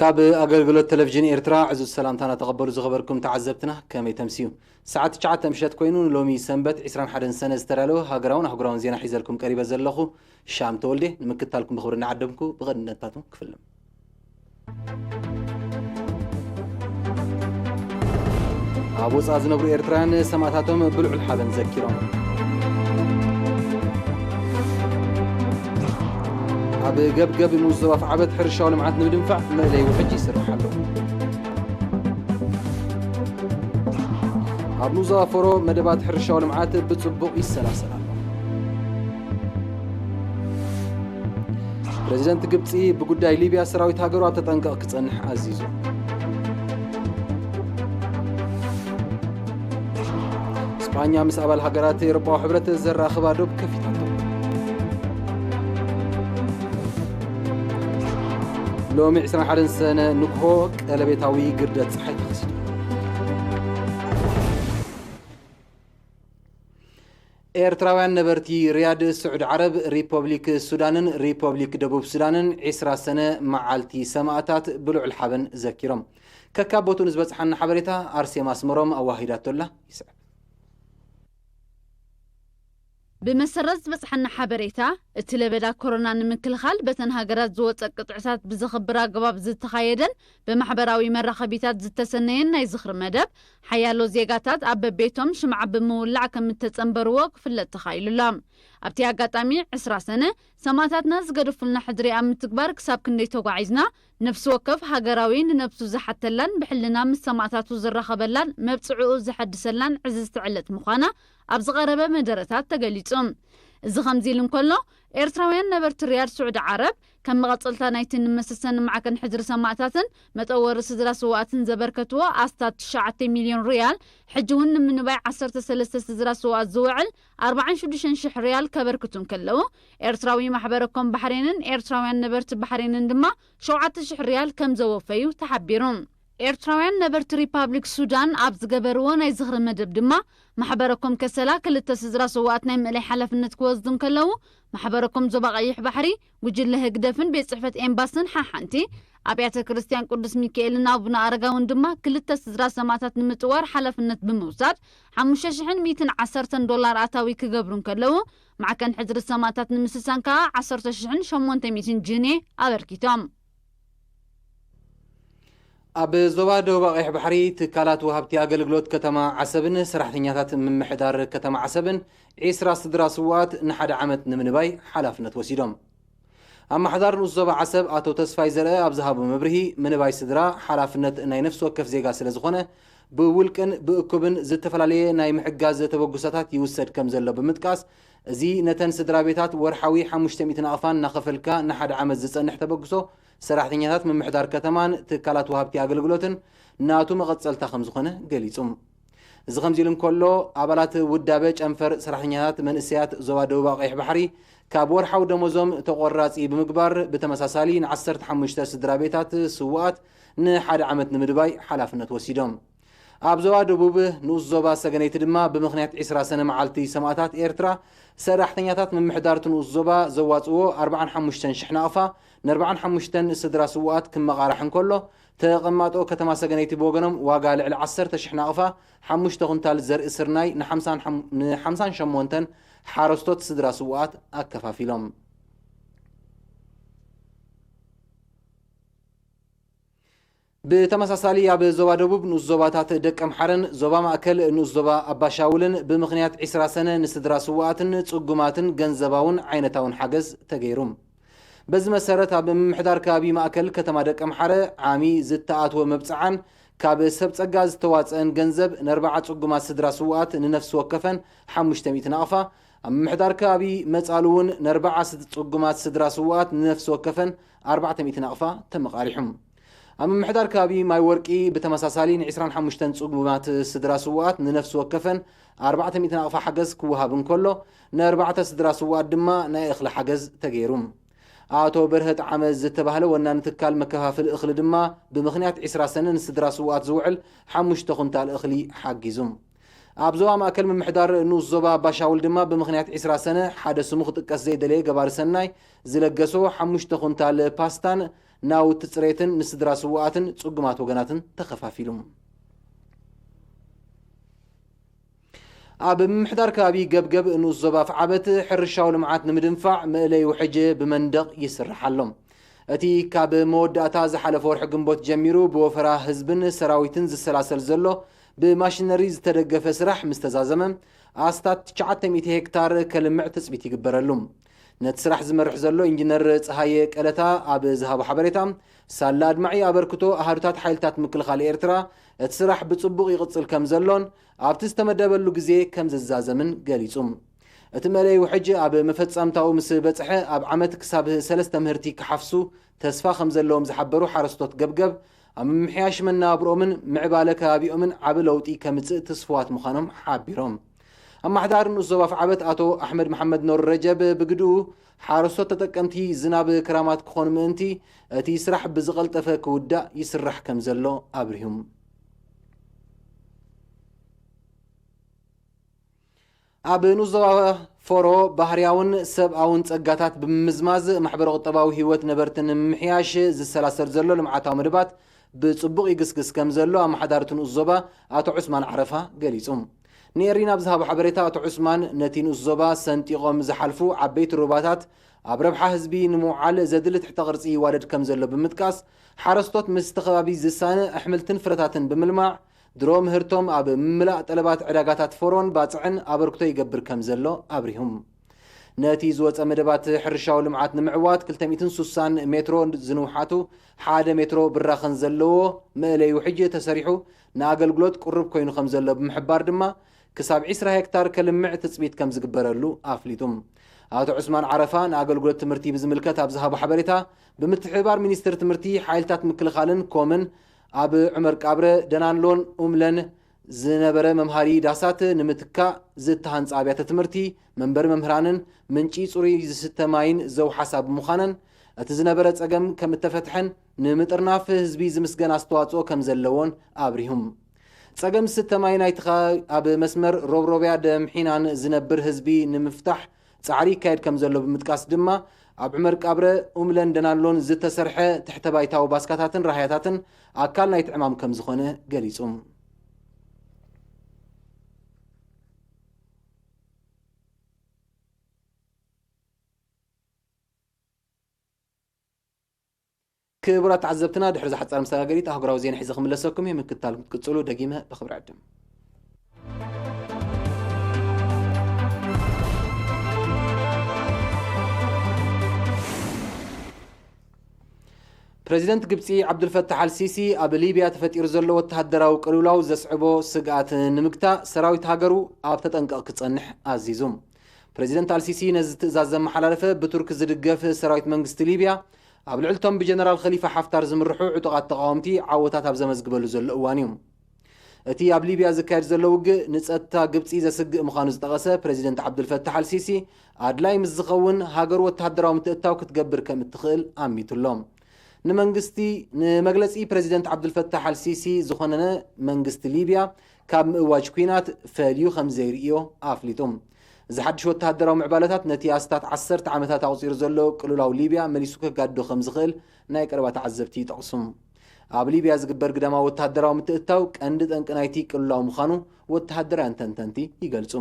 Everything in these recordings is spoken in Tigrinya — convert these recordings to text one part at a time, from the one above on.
ካብ ኣገልግሎት ቴሌቪዥን ኤርትራ ዕዙዝ ሰላምታና ተቐበሉ ዝኸበርኩም ተዓዘብትና፣ ከመይ ተምስዩ? ሰዓት ትሽዓተ ምሸት ኮይኑ ንሎሚ ሰንበት ዕስራን ሓደን ሰነ ዝተዳለወ ሃገራውን ኣህጉራውን ዜና ሒዘልኩም ቀሪበ ዘለኹ ሻም ተወልዴ። ንምክትታልኩም ብኽብሪ እናዓደምኩ ብቐንድነታቱ ክፍልም። ኣብ ወጻኢ ዝነብሩ ኤርትራውያን ሰማእታቶም ብልዑል ሓበን ዘኪሮም። ኣብ ገብገብ ንኡስ ዞባ ዓፈር ሕርሻዊ ልምዓት ንምድንፋዕ መእለይ ውሕጅ ይስራሕ ኣሎ። ኣብ ንኡስ ዞባ ፎሮ መደባት ሕርሻዊ ልምዓት ብጽቡቕ ይሰላሰል ኣሎ። ፕረዚደንት ግብጺ ብጉዳይ ሊብያ ሰራዊት ሃገሩ ኣብ ተጠንቀቕ ክጸንሕ ኣዚዙ። ስጳኛ ምስ ኣባል ሃገራት ኤውሮጳዊ ሕብረት ዘራኽባ ዶብ ከፊታቶ። ሎሚ ዕስራን ሓደን ሰነ ንግሆ ቀለቤታዊ ግርደት ጸሓይ ተኸሲቱ። ኤርትራውያን ነበርቲ ሪያድ፣ ስዑዲ ዓረብ፣ ሪፖብሊክ ሱዳንን ሪፖብሊክ ደቡብ ሱዳንን ዕስራ ሰነ መዓልቲ ሰማእታት ብልዑል ሓበን ዘኪሮም። ከካብ ቦትኡ ንዝበጽሓና ሓበሬታ ኣርሴማ ኣስመሮም ኣዋሂዳቶላ ይስዕብ። ብመሰረት ዝበጽሓና ሓበሬታ፣ እቲ ለበዳ ኮሮና ንምክልኻል በተን ሃገራት ዝወጸ ቅጥዕታት ብዘኽብር ኣገባብ ዝተኻየደን ብማሕበራዊ መራኸቢታት ዝተሰነየን ናይ ዝኽሪ መደብ፣ ሓያሎ ዜጋታት ኣብ በቤቶም ሽምዓ ብምውላዕ ከም እተጸንበርዎ ክፍለጥ ተኻኢሉ ኣሎ። ኣብቲ ኣጋጣሚ፣ ዕስራ ሰነ፣ ሰማእታትና ዝገደፉልና ሕድሪ ኣብ ምትግባር ክሳብ ክንደይ ተጓዒዝና፣ ነፍሲ ወከፍ ሃገራዊ ንነብሱ ዝሓተላን ብሕልና ምስ ሰማእታቱ ዝራኸበላን መብጽዕኡ ዘሐድሰላን ዕዝዝቲ ዕለት ምዃና ኣብ ዝቐረበ መደረታት ተገሊጹ። እዚ ከምዚ ኢሉ እንከሎ፣ ኤርትራውያን ነበርቲ ሪያድ ስዑዲ ዓረብ፣ ከም መቐጸልታ ናይቲ ንመሰሰን ንማዕከን ሕድሪ ሰማእታትን መጠወሪ ስድራ ስውኣትን ዘበርከትዎ ኣስታት ትሽዓተ ሚልዮን ሪያል፣ ሕጂ እውን ንምንባይ ዓሰርተ ሰለስተ ስድራ ስውኣት ዝውዕል ኣርባዓን ሽዱሽተን ሽሕ ሪያል ከበርክቱ እንከለዉ፣ ኤርትራዊ ማሕበረ ኮም ባሕሬንን ኤርትራውያን ነበርቲ ባሕሬንን ድማ ሸውዓተ ሽሕ ሪያል ከም ዘወፈዩ ተሓቢሩ። ኤርትራውያን ነበርቲ ሪፓብሊክ ሱዳን ኣብ ዝገበርዎ ናይ ዝኽሪ መደብ ድማ፣ ማሕበረ ኮም ከሰላ ክልተ ስድራ ስውኣት ናይ ምእላይ ሓላፍነት ክወስዱ እንከለዉ፣ ማሕበረ ኮም ዞባ ቀይሕ ባሕሪ፣ ጉጅለ ህግደፍን ቤት ጽሕፈት ኤምባስን ሓሓንቲ፣ ኣብያተ ክርስትያን ቅዱስ ሚካኤልን ኣቡነ ኣረጋውን ድማ ክልተ ስድራ ሰማእታት ንምጥዋር ሓላፍነት ብምውሳድ፣ ሓሙሽተ ሽሕን ሚእትን ዓሰርተን ዶላር ኣታዊ ክገብሩ እንከለዉ፣ ማዕከን ሕድሪ ሰማእታት ንምስሳን ከኣ ዓሰርተ ሽሕን ሸሞንተ ሚእትን ጅኔ ኣበርኪቶም። ኣብ ዞባ ደቡብ ቀይሕ ባሕሪ፣ ትካላት ወሃብቲ ኣገልግሎት ከተማ ዓሰብን ሰራሕተኛታት ምምሕዳር ከተማ ዓሰብን ዕስራ ስድራ ስውኣት ንሓደ ዓመት ንምንባይ ሓላፍነት ወሲዶም። ኣመሓዳሪ ንኡስ ዞባ ዓሰብ ኣቶ ተስፋይ ዘርአ ኣብ ዝሃቦ መብርሂ፣ ምንባይ ስድራ ሓላፍነት ናይ ነፍሲ ወከፍ ዜጋ ስለ ዝኾነ፣ ብውልቅን ብእኩብን ዝተፈላለየ ናይ ምሕጋዝ ተበግሶታት ይውሰድ ከም ዘሎ ብምጥቃስ፣ እዚ ነተን ስድራ ቤታት ወርሓዊ ሓሙሽተ ሚእቲ ናቕፋ እናኸፈልካ ንሓደ ዓመት ዝጸንሕ ተበግሶ ሰራሕተኛታት ምምሕዳር ከተማን ትካላት ወሃብቲ ኣገልግሎትን ናቱ መቐጸልታ ከም ዝኾነ ገሊጹ። እዚ ከምዚ ኢሉ እንከሎ፣ ኣባላት ውዳበ ጨንፈር ሰራሕተኛታት መንእሰያት ዞባ ደቡብ ቀይሕ ባሕሪ ካብ ወርሓዊ ደሞዞም ተቆራጺ ብምግባር፣ ብተመሳሳሊ ንዓሰርተ ሓሙሽተ ስድራ ቤታት ስውኣት ንሓደ ዓመት ንምድባይ ሓላፍነት ወሲዶም። ኣብ ዞባ ደቡብ ንኡስ ዞባ ሰገነይቲ ድማ ብምኽንያት ዕስራ ሰነ መዓልቲ ሰማእታት ኤርትራ፣ ሰራሕተኛታት ምምሕዳር እቲ ንኡስ ዞባ ዘዋጽዎ ኣርባዓን ሓሙሽተን ሽሕ ናቕፋ ንኣርባዓን ሓሙሽተን ስድራ ስውኣት ክመቓራሕ እንከሎ፣ ተቐማጦ ከተማ ሰገነይቲ ብወገኖም ዋጋ ልዕሊ ዓሰርተ ሽሕ ናቕፋ፣ ሓሙሽተ ኩንታል ዘርኢ ስርናይ ንሓምሳን ሓም-፣ ንሓምሳን ሸሞንተን ሓረስቶት ስድራ ስውኣት ኣከፋፊሎም። ብተመሳሳሊ፣ ኣብ ዞባ ደቡብ ንኡስ ዞባታት ደቀምሓረን ዞባ ማእከል ንኡስ ዞባ ኣባሻውልን ብምኽንያት ዕስራ ሰነ ንስድራ ስውኣትን ጽጉማትን ገንዘባውን ዓይነታውን ሓገዝ ተገይሩ። በዚ መሰረት፣ ኣብ ምምሕዳር ከባቢ ማእከል ከተማ ደቀምሓረ ዓሚ ዝተኣትወ መብጽዓን ካብ ሰብ ጸጋ ዝተዋጸአን ገንዘብ ንኣርባዓ ጽጉማት ስድራ ስውኣት ንነፍሲ ወከፈን ሓሙሽተ ሚእቲ ናቕፋ፣ ኣብ ምምሕዳር ከባቢ መጻሉ እውን ንኣርባዓ ስድ-፣ ጽጉማት ስድራ ስውኣት ንነፍሲ ወከፈን ኣርባዕተ ሚእቲ ናቕፋ ተመቓሪሑ። ኣብ ምምሕዳር ከባቢ ማይ ወርቂ ብተመሳሳሊ ንዕስራን ሓሙሽተን ጽጉማት ስድራ ስውኣት ንነፍሲ ወከፈን ኣርባዕተ ሚእቲ ናቕፋ ሓገዝ ክወሃብ እንከሎ፣ ንኣርባዕተ ስድራ ስውኣት ድማ ናይ እኽሊ ሓገዝ ተገይሩ። ኣቶ በርሀ ጠዓመ ዝተባህለ ወናኒ ትካል መከፋፍሊ እኽሊ ድማ ብምኽንያት ዕስራ ሰነ ንስድራ ስውኣት ዝውዕል ሓሙሽተ ኩንታል እኽሊ ሓጊዙ። ኣብ ዞባ ማእከል ምምሕዳር ንኡስ ዞባ ኣባሻውል ድማ ብምኽንያት ዕስራ ሰነ ሓደ ስሙ ክጥቀስ ዘይደለየ ገባሪ ሰናይ ዝለገሶ ሓሙሽተ ኩንታል ፓስታን ናውቲ ጽሬትን ንስድራ ስውኣትን ጽጉማት ወገናትን ተኸፋፊሉ። ኣብ ምምሕዳር ከባቢ ገብገብ ንኡስ ዞባ ኣፍዓበት ሕርሻዊ ልምዓት ንምድንፋዕ መእለይ ውሕጅ ብመንደቕ ይስራሕ ኣሎ። እቲ ካብ መወዳእታ ዝሓለፈ ወርሒ ግንቦት ጀሚሩ ብወፈራ ህዝብን ሰራዊትን ዝሰላሰል ዘሎ ብማሽነሪ ዝተደገፈ ስራሕ ምስ ተዛዘመ፣ ኣስታት ትሽዓተ ሚእቲ ሄክታር ከልምዕ ትጽቢት ይግበረሉ። ነቲ ስራሕ ዝመርሕ ዘሎ ኢንጂነር ጸሃየ ቀለታ ኣብ ዝሃቦ ሓበሬታ፣ ሳላ ኣድማዒ ኣበርክቶ ኣሃዱታት ሓይልታት ምክልኻል ኤርትራ፣ እቲ ስራሕ ብጽቡቕ ይቕጽል ከም ዘሎን ኣብቲ ዝተመደበሉ ግዜ ከም ዝዛዘምን ገሊጹ። እቲ መእለይ ውሕጅ ኣብ መፈጻምታኡ ምስ በጽሐ፣ ኣብ ዓመት ክሳብ ሰለስተ ምህርቲ ክሓፍሱ ተስፋ ከም ዘለዎም ዝሓበሩ ሓረስቶት ገብገብ፣ ኣብ ምምሕያሽ መነባብርኦምን ምዕባለ ከባቢኦምን ዓቢ ለውጢ ከምጽእ ትስፉዋት ምዃኖም ሓቢሮም። ኣመሓዳሪ ንኡስ ዞባ ኣፍዓበት ኣቶ ኣሕመድ መሓመድ ኖር ረጀብ ብግድኡ፣ ሓረስቶት ተጠቀምቲ ዝናብ ክራማት ክኾኑ ምእንቲ፣ እቲ ስራሕ ብዝቐልጠፈ ክውዳእ ይስራሕ ከም ዘሎ ኣብሪሁም። ኣብ ንኡስ ዞባ ፎሮ፣ ባህርያውን ሰብኣውን ጸጋታት ብምምዝማዝ፣ ማሕበረ ቁጠባዊ ህይወት ነበርቲ ንምምሕያሽ ዝሰላሰል ዘሎ ልምዓታዊ መደባት ብጽቡቕ ይግስግስ ከም ዘሎ ኣመሓዳሪ እቲ ንኡስ ዞባ ኣቶ ዑስማን ዓረፋ ገሊጹ። ንኤሪና ኣብ ዝሃቦ ሓበሬታ ኣቶ ዑስማን፣ ነቲ ንኡስ ዞባ ሰንጢቖም ዝሓልፉ ዓበይቲ ሩባታት ኣብ ረብሓ ህዝቢ ንምውዓል ዘድሊ ትሕተ ቅርጺ ይዋደድ ከም ዘሎ ብምጥቃስ፣ ሓረስቶት ምስቲ ከባቢ ዝሳነ ኣሕምልትን ፍረታትን ብምልማዕ፣ ድሮ ምህርቶም ኣብ ምምላእ ጠለባት ዕዳጋታት ፎሮን ባጽዕን ኣበርክቶ ይገብር ከም ዘሎ ኣብሪሁም። ነቲ ዝወጸ መደባት ሕርሻዊ ልምዓት ንምዕዋት ክልተ ሚእትን ሱሳን ሜትሮ ዝንውሓቱ ሓደ ሜትሮ ብራኸን ዘለዎ መእለይ ውሕጅ ተሰሪሑ ንኣገልግሎት ቅሩብ ኮይኑ ከም ዘሎ ብምሕባር ድማ፣ ክሳብ ዒስራ ሄክታር ከልምዕ ትጽቢት ከም ዝግበረሉ ኣፍሊጡ። ኣቶ ዑስማን ዓረፋ ንኣገልግሎት ትምህርቲ ብዝምልከት ኣብ ዝሃቦ ሓበሬታ፣ ብምትሕብባር ሚኒስትሪ ትምህርቲ፣ ሓይልታት ምክልኻልን ኮምን ኣብ ዑመር ቃብረ፣ ደናንሎን ኡምለን ዝነበረ መምሃሪ ዳሳት ንምትካእ ዝተሃንጻ ኣብያተ ትምህርቲ፣ መንበሪ መምህራንን ምንጪ ጽሩይ ዝስተ ማይን ዘውሓሳ ብምዃነን፣ እቲ ዝነበረ ጸገም ከም እተፈትሐን ንምጥርናፍ ህዝቢ ዝምስገን ኣስተዋጽኦ ከም ዘለዎን ኣብሪሁም። ጸገም ዝስተ ማይ ናይቲ ከባቢ ኣብ መስመር ሮብሮብያ ደምሒናን ዝነብር ህዝቢ ንምፍታሕ ጻዕሪ ይካየድ ከም ዘሎ ብምጥቃስ ድማ፣ ኣብ ዑመር ቃብረ፣ ኡምለን ደናንሎን ዝተሰርሐ ትሕተ ባይታዊ ባስካታትን ራህያታትን ኣካል ናይቲ ዕማም ከም ዝኾነ ገሊጹ። ክቡራት ተዓዘብትና፣ ድሕሪ እዛ ሓጻር መሰጋገሪት ኣህጉራዊ ዜና ሒዘ ክምለሰኩም እየ። ምክትታል ክትቅጽሉ ደጊመ ብኽብሪ ዕድም። ፕረዚደንት ግብጺ ዓብዱልፈታሕ ኣልሲሲ፣ ኣብ ሊብያ ተፈጢሩ ዘሎ ወተሃደራዊ ቅልውላው ዘስዕቦ ስግኣት ንምግታእ፣ ሰራዊት ሃገሩ ኣብ ተጠንቀቕ ክጸንሕ ኣዚዙ። ፕረዚደንት ኣልሲሲ ነዚ ትእዛዝ ዘመሓላለፈ፣ ብቱርኪ ዝድገፍ ሰራዊት መንግስቲ ሊብያ፣ ኣብ ልዕልቶም ብጀነራል ኸሊፋ ሓፍታር ዝምርሑ ዕጡቓት ተቓወምቲ ዓወታት ኣብ ዘመዝግበሉ ዘሎ እዋን እዩ። እቲ ኣብ ሊብያ ዝካየድ ዘሎ ውግእ ንጸጥታ ግብጺ ዘስግእ ምዃኑ ዝጠቐሰ ፕረዚደንት ዓብዱልፈታሕ ኣልሲሲ፣ ኣድላይ ምስ ዝኸውን ሃገሩ ወተሃደራዊ ምትእትታው ክትገብር ከም እትኽእል ኣሚቱ ኣሎ። ንመንግስቲ፣ ንመግለጺ ፕረዚደንት ዓብዱልፈታሕ ኣልሲሲ ዝኾነነ መንግስቲ ሊብያ ካብ ምእዋጅ ኲናት ፈልዩ ከም ዘይርእዮ ኣፍሊጡ። እዚ ሓድሽ ወተሃደራዊ ምዕባለታት ነቲ ኣስታት ዓሰርተ ዓመታት ኣቑጺሩ ዘሎ ቅልውላው ሊብያ መሊሱ ከጋድዶ ከም ዝኽእል ናይ ቀረባ ተዓዘብቲ ይጠቕሱ። ኣብ ሊብያ ዝግበር ግዳማዊ ወተሃደራዊ ምትእትታው ቀንዲ ጠንቂ ናይቲ ቅልውላው ምዃኑ ወተሃደራውያን ተንተንቲ ይገልጹ።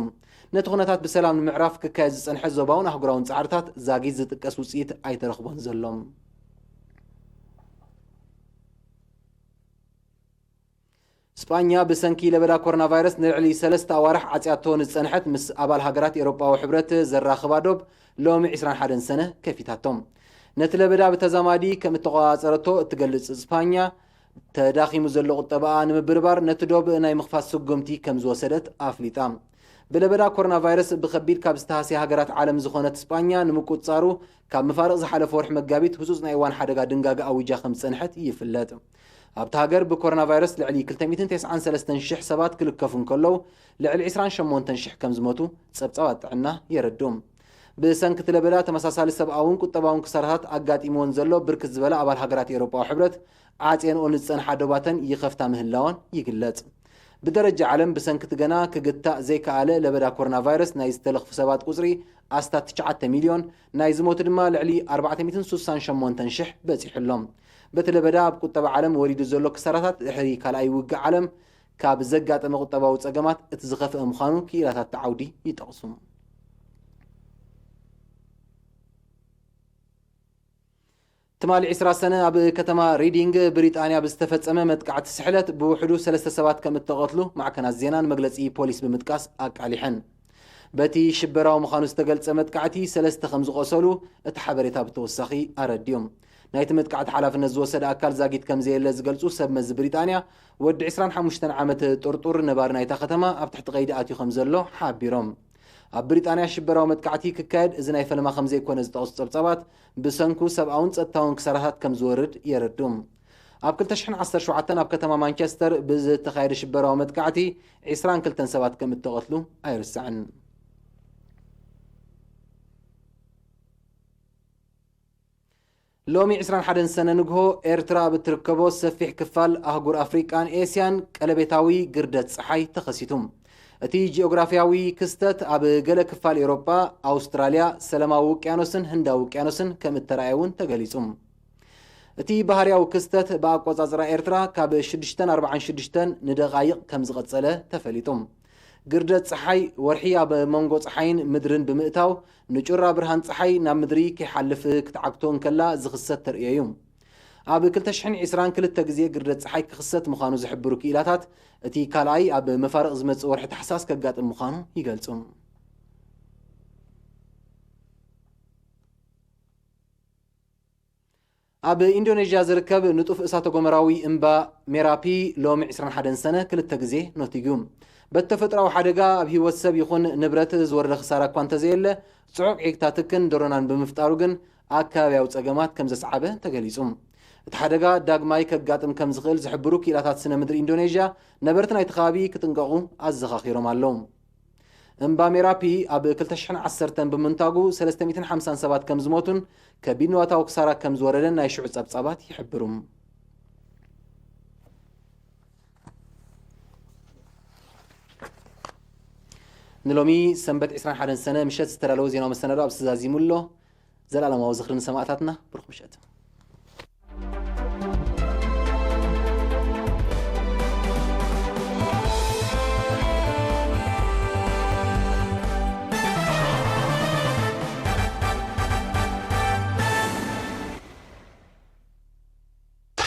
ነቲ ኩነታት ብሰላም ንምዕራፍ ክካየድ ዝጸንሐ ዞባውን ኣህጉራውን ጻዕርታት ዛጊት ዝጥቀስ ውጽኢት ኣይተረኽቦን ዘሎ። ስጳኛ ብሰንኪ ለበዳ ኮሮና ቫይረስ ንልዕሊ ሰለስተ ኣዋርሕ ዓጽያቶ ንዝጸንሐት ምስ ኣባል ሃገራት ኤውሮጳዊ ሕብረት ዘራኽባ ዶብ ሎሚ ዕስራን ሓደን ሰነ ከፊታቶ። ነቲ ለበዳ ብተዛማዲ ከም እተቖጻጸረቶ እትገልጽ ስጳኛ፣ ተዳኺሙ ዘሎ ቁጠባኣ ንምብርባር ነቲ ዶብ ናይ ምኽፋት ስጉምቲ ከም ዝወሰደት ኣፍሊጣ። ብለበዳ ኮሮና ቫይረስ ብኸቢድ ካብ ዝተሃስያ ሃገራት ዓለም ዝኾነት ስጳኛ ንምቁጽጻሩ ካብ መፋርቕ ዝሓለፈ ወርሒ መጋቢት ህጹጽ ናይ እዋን ሓደጋ ድንጋገ ኣዊጃ ከም ዝጸንሐት ይፍለጥ። ኣብታ ሃገር ብኮሮና ቫይረስ ልዕሊ ክልተ ሚእትን ተስዓን ሰለስተን ሽሕ ሰባት ክልከፉ እንከለዉ፣ ልዕሊ ዕስራን ሸሞንተን ሽሕ ከም ዝሞቱ ጸብጻባት ጥዕና የረድኡ። ብሰንኪ እቲ ለበዳ ተመሳሳሊ ሰብኣውን ቁጠባውን ክሳራታት ኣጋጢምወን ዘሎ ብርክት ዝበላ ኣባል ሃገራት ኤውሮጳዊ ሕብረት፣ ዓጽየንኦ ንዝጸንሓ ዶባተን ይኸፍታ ምህላወን ይግለጽ። ብደረጃ ዓለም ብሰንኪ እቲ ገና ክግታእ ዘይከኣለ ለበዳ ኮሮና ቫይረስ ናይ ዝተለኽፉ ሰባት ቁጽሪ ኣስታት ትሽዓተ ሚልዮን፣ ናይ ዝሞቱ ድማ ልዕሊ ኣርባዕተ ሚእትን ሱሳን ሸሞንተን ሽሕ በጺሑ ኣሎ። በቲ ለበዳ ኣብ ቁጠባ ዓለም ወሪዱ ዘሎ ክሳራታት ድሕሪ ካልኣይ ውግእ ዓለም ካብ ዘጋጠመ ቁጠባዊ ጸገማት እቲ ዝኸፍአ ምዃኑ ክኢላታት እቲ ዓውዲ ይጠቕሱ። ትማሊ ዕስራ ሰነ ኣብ ከተማ ሪዲንግ ብሪጣንያ ብዝተፈጸመ መጥቃዕቲ ስሕለት ብውሕዱ ሰለስተ ሰባት ከም እተቐትሉ ማዕከናት ዜናን መግለጺ ፖሊስ ብምጥቃስ ኣቃሊሐን። በቲ ሽበራዊ ምዃኑ ዝተገልጸ መጥቃዕቲ ሰለስተ ከም ዝቖሰሉ እቲ ሓበሬታ ብተወሳኺ ኣረዲኦም። ናይቲ መጥቃዕቲ ሓላፍነት ዝወሰደ ኣካል ዛጊት ከም ዘየለ ዝገልጹ ሰብ መዚ ብሪጣንያ፣ ወዲ ዕስራን ሓሙሽተን ዓመት ጥርጡር ነባሪ ናይታ ከተማ ኣብ ትሕቲ ቀይዲ ኣትዩ ከም ዘሎ ሓቢሮም። ኣብ ብሪጣንያ ሽበራዊ መጥቃዕቲ ክካየድ እዚ ናይ ፈለማ ከም ዘይኮነ ዝጠቕሱ ጸብጻባት፣ ብሰንኩ ሰብኣውን ጸጥታውን ክሳራታት ከም ዝወርድ የረድኡ። ኣብ ክልተ ሽሕን ዓሰርተ ሸውዓተን ኣብ ከተማ ማንቸስተር ብዝተኻየደ ሽበራዊ መጥቃዕቲ ዕስራን ክልተን ሰባት ከም እተቐትሉ ኣይርሳዕን። ሎሚ ዕስራን ሓደን ሰነ ንግሆ ኤርትራ ኣብ እትርከቦ ሰፊሕ ክፋል ኣህጉር ኣፍሪቃን ኤስያን ቀለቤታዊ ግርደት ጸሓይ ተኸሲቱ። እቲ ጂኦግራፊያዊ ክስተት ኣብ ገለ ክፋል ኤውሮጳ፣ ኣውስትራልያ፣ ሰላማዊ ውቅያኖስን ህንዳዊ ውቅያኖስን ከም እተራእየ እውን ተገሊጹ። እቲ ባህርያዊ ክስተት ብኣቆጻጽራ ኤርትራ ካብ ሽዱሽተ ኣርብዓን ሽዱሽተን ንደቓይቕ ከም ዝቐጸለ ተፈሊጡ። ግርደት ጸሓይ፣ ወርሒ ኣብ መንጎ ጸሓይን ምድርን ብምእታው ንጩራ ብርሃን ጸሓይ ናብ ምድሪ ከይሓልፍ ክትዓግቶ እንከላ ዝኽሰት ተርእዮ እዩ። ኣብ ክልተ ሽሕን ዕስራን ክልተ ግዜ ግርደት ጸሓይ ክኽሰት ምዃኑ ዝሕብሩ ክኢላታት፣ እቲ ካልኣይ ኣብ መፋርቕ ዝመጽእ ወርሒ ታሕሳስ ከጋጥም ምዃኑ ይገልጹ። ኣብ ኢንዶኔዥያ ዝርከብ ንጡፍ እሳተ ጎመራዊ እምባ ሜራፒ ሎሚ ዕስራን ሓደን ሰነ ክልተ ግዜ ነቲጉ። በቲ ተፈጥሮኣዊ ሓደጋ ኣብ ህይወት ሰብ ይኹን ንብረት ዝወረደ ክሳራ እኳ እንተዘየለ፣ ጽዑቕ ዒግታ ትክን ደሮናን ብምፍጣሩ ግን ኣከባቢያዊ ጸገማት ከም ዘስዓበ ተገሊጹ። እቲ ሓደጋ ዳግማይ ከጋጥም ከም ዝኽእል ዝሕብሩ ክኢላታት ስነ ምድሪ ኢንዶኔዥያ፣ ነበርቲ ናይቲ ከባቢ ክጥንቀቑ ኣዘኻኺሮም ኣለዉ። እምባ ሜራፒ ኣብ ክልተ ሽሕን ዓሰርተን ብምንታጉ ሰለስተ ሚእትን ሓምሳን ሰባት ከም ዝሞቱን ከቢድ ንዋታዊ ክሳራ ከም ዝወረደን ናይ ሽዑ ጸብጻባት ይሕብሩ። ንሎሚ ሰንበት ዕስራን ሓደን ሰነ ምሸት ዝተዳለወ ዜናዊ መሰናዶ ኣብዚ ተዛዚሙ ኣሎ። ዘላለማዊ ዝኽሪ ንሰማእታትና። ብሩኽ ምሸት።